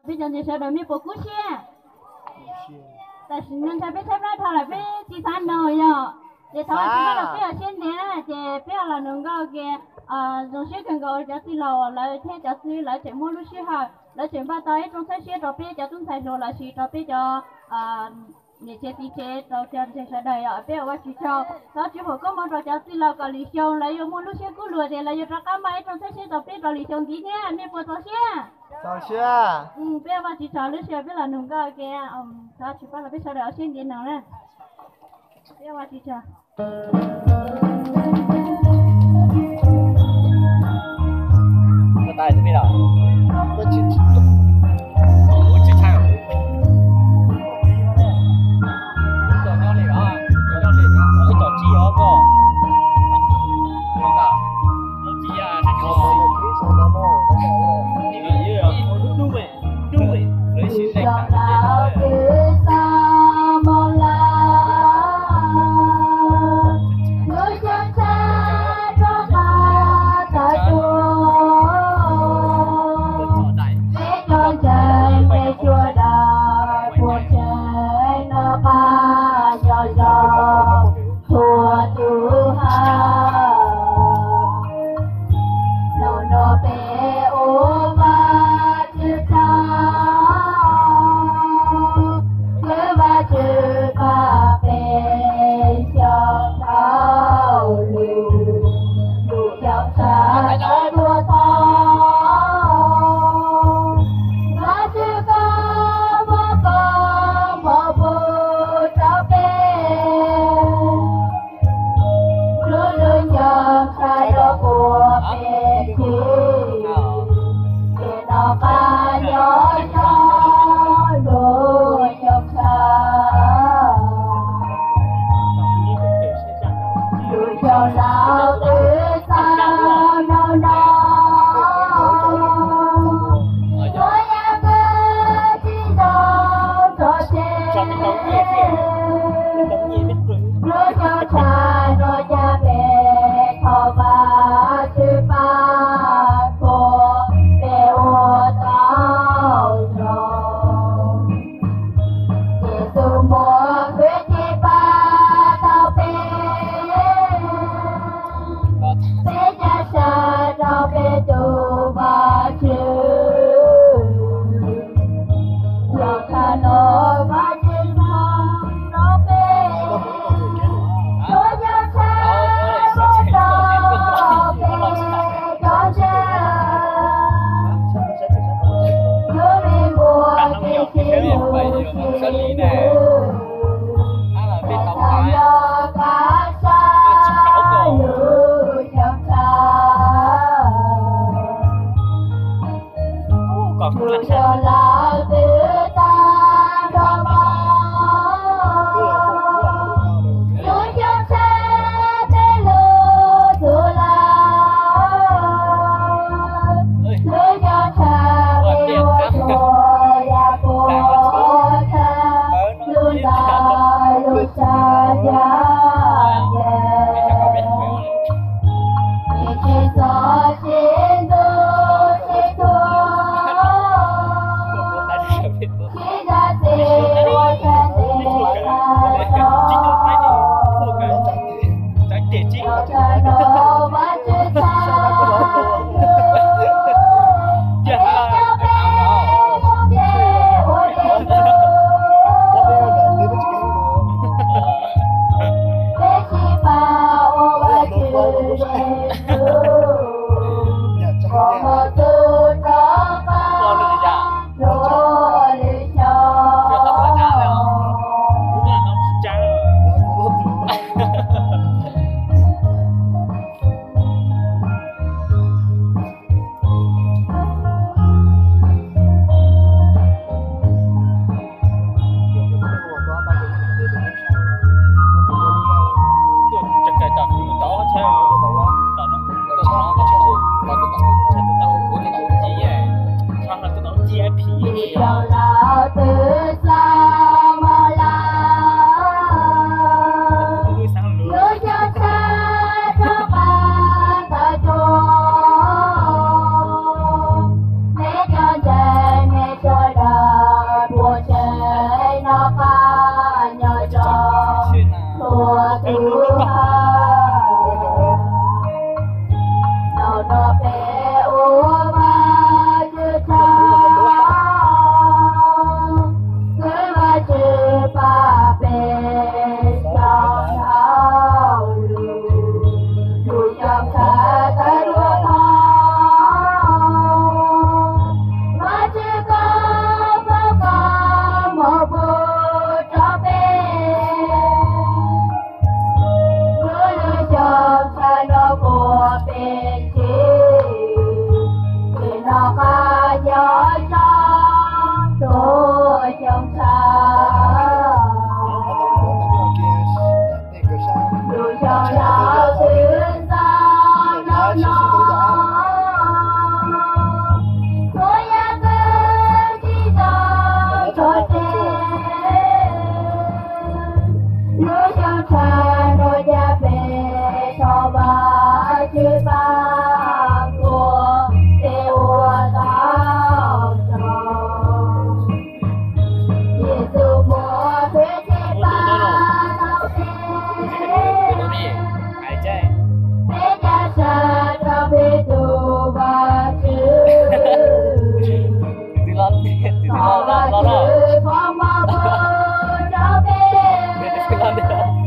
Peb cov ntseeg sawv daws mej puas kub siab? Tam sim no ntshai peb tshaib plab dhau lawm peb tsis xav nug yog. Ces thov Vajtswv pab rau peb ua siab ntev na, ces peb ua los nug nkauj ke. Zoo siab kawg nkaus cov tij laug lawv thiab cov xib hwb lawv tseem muaj lub sij hawm lawv tseem npaj tau ib rooj txhawb siab rau peb cov tub ntxhais hluas los sis rau peb cov niam tsev txiv tsev rau cov ntseeg sawv daws yog peb ua Vajtswv tsaug. Thov Vajtswv foom koob hmoov rau cov tij laug kom lwm xyoo lawv yuav muaj lub siab kub lug tias lawv yuav rov qab npaj ib rooj txhawb siab rau peb rau lwm xyoo ntxiv thiab mej puas txaus siab? Txaus siab. Peb ua Vajtswv tsaug lub sij hawm peb los nug nkauj ke. Thov Vajtswv pab rau peb sawv daws ua siab ntev no na. Peb ua Vajtswv tsaug. Hnub no peb ua Vajtswv tsaug, kwv Vajtswv pab peb xyoo dhau lug, lub xyoo tshaj tuaj tau. Vajtswv koj muab koj muab pub rau peb. Lub lub xyoo tshaj los ua peb txhij, ces noj qab nyob zoo lub xyoo tshaj. Lub xyoo laus twb xa hnub no, tsuas yog koj tsis tau tso tseg. Lub xyoo tshaj no cas peb thov Vajtswv pab kom peb ua tau zoo. Ces tus muaj kwv tij pab tau peb, peb cia siab rau peb tus Vajtswv. Yog thaum no Vajtswv mloog rau peb, tsuas yog tshaj muab rau peb cov ntseeg. Lub me npua kev sib hlub sib hlub, txhawm yog kav sab lub xyoo tshaj. Lub xyoo laus twb tag nrho mas, lub xyoo tshaj peb lub txhua lawm. Lub xyoo tshaj peb ua txhua yam puas tshaj, lub ntuj lub tsav yam yeej, tsis txhob sib ntuj sib thuam, sib zam txim ua tsaug tes tag nrho. Yog thaum no Vajtswv txhaj lug, peb cov peb muaj kev ua deb tug, peb sib pab ua Vajtswv deb tug, kom mus txug rov qab dua lwm xyoo. Lub xyoo laus twb xa mus lawm, lub xyoo tshaj rov qab tawm tuaj. Peb cov ntseeg mej sawv Tus twg los, los, los.